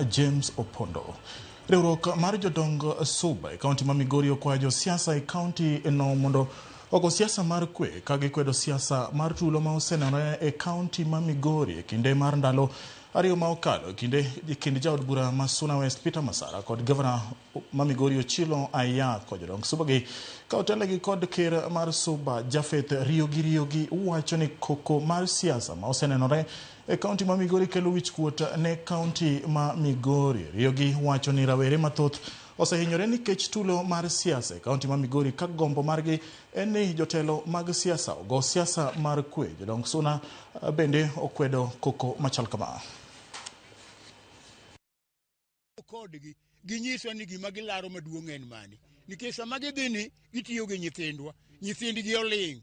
James Opondo. Riwruok mar jodong Suba e kaunti ma Migori okwayo josiasa e kaunti no mondo ogo siasa mar kwe ka gikwedo siasa mar tulo ma osenenore e kaunti ma Migori e kinde mar ndalo ariyo ma okalo kinde kind jaod bura ma Suna West Peter Masara kod gavana ma Migori Ochilo Ayako. Jodong Suba gi ka otelnegi kod ker mar Suba Japheth Riogi Riogi wacho ni koko mar siasa ma osenenore e kaunti ma Migori kelo wichkuot ne kaunti ma Migori. Riogi wacho ni rawere mathoth osehinyore nikech tulo mar siasa e kaunti ma Migori ka gombo margi en ni jotelo mag siasa ogo siasa mar kwe. Jodong Suna bende okwedo koko machal kama. Kodgi ginyiswa ni gima gilaro maduong' en mane, nikech sama gidhi ni gitiyo gi nyithindwa, nyithindgi oling'.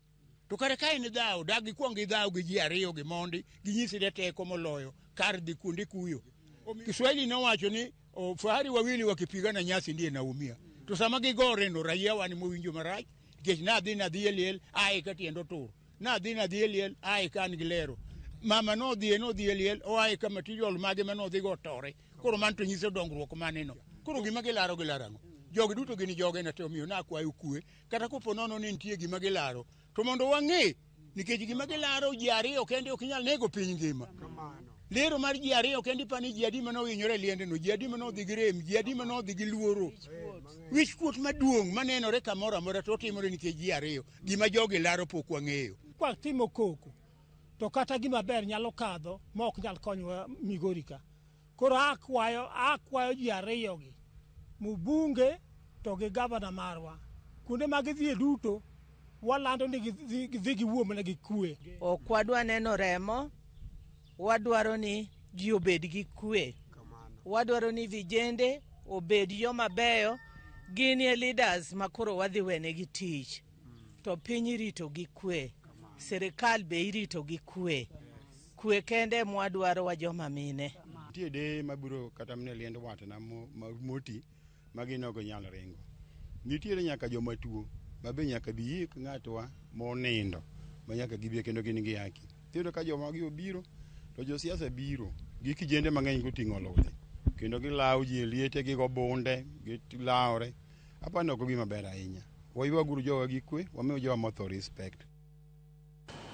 To kare ka en dhawo, dak gikwong gidhaw gi ji ariyo gi mondi ginyisre teko moloyo kar dhi kuonde kuyo. Kiswahili nowacho ni o, fahari wawili wakipigana nyasi ndiye naumia. To sama gigore no raia wan mowinjo marach, nikech nadhi nadhi e liel ae ka tiend otur, nadhi nadhi e liel ae ka an gi lero. Mama nodhi nodhi e liel oae ka material mage manodhi go otore. Koro mano to nyiso dongruok maneno. Koro gima gilaro gilaro ang'o? Jogi duto gin jogena to omiyo nakwayo kwe. Kata kopo nono ni nitie gima gilaro, to mondo wang'e, nikech gima gilaro ji ariyo kende ok nyal nego piny ngima. Lero mar ji ariyo kende ipani ji adi mane ohinyore e liendeno, ji adi mane odhi gi rem, ji adi mane odhi gi luoro. Wich kuot maduong' manenore kamoro amora to otimore nikech ji ariyo. Gima jogi laro pok wang'eyo. Kwatimo koko to kata gima ber nyalo kadho ma ok nyal konyowa Migori ka. Koro akwayo akwayo ji ariyo gi, mbunge to gi gavana marwa, kuonde ma gidhiye duto walando ni gidhi giwuo mana gi kwe. Ok wadwa neno remo, wadwaro ni ji obed gi kwe. Wadwaro ni vijende obed joma beyo, gin e leaders ma koro wadhi wenegi tich. To piny irito gi kwe, sirikal be irito gi kwe. Kwe kende mwadwaro wa joma mine. Nitie deye mabiro kata mana e liend watna moti ma gin ok ginyal ringo. Nitiere nyaka joma tuo ma be nyaka bi yik ng'atwa monindo ma nyaka gibi kendo gin gi haki. Iyudo ka joma gi obiro to josiasa biro gi kijende mang'eny goting'o ludhe kendo gilawo ji e liete gigo bunde gilawore. Apani ok gima ber ahinya. Waywaguru jowa gi kwe, wamiyo jowa motho respect.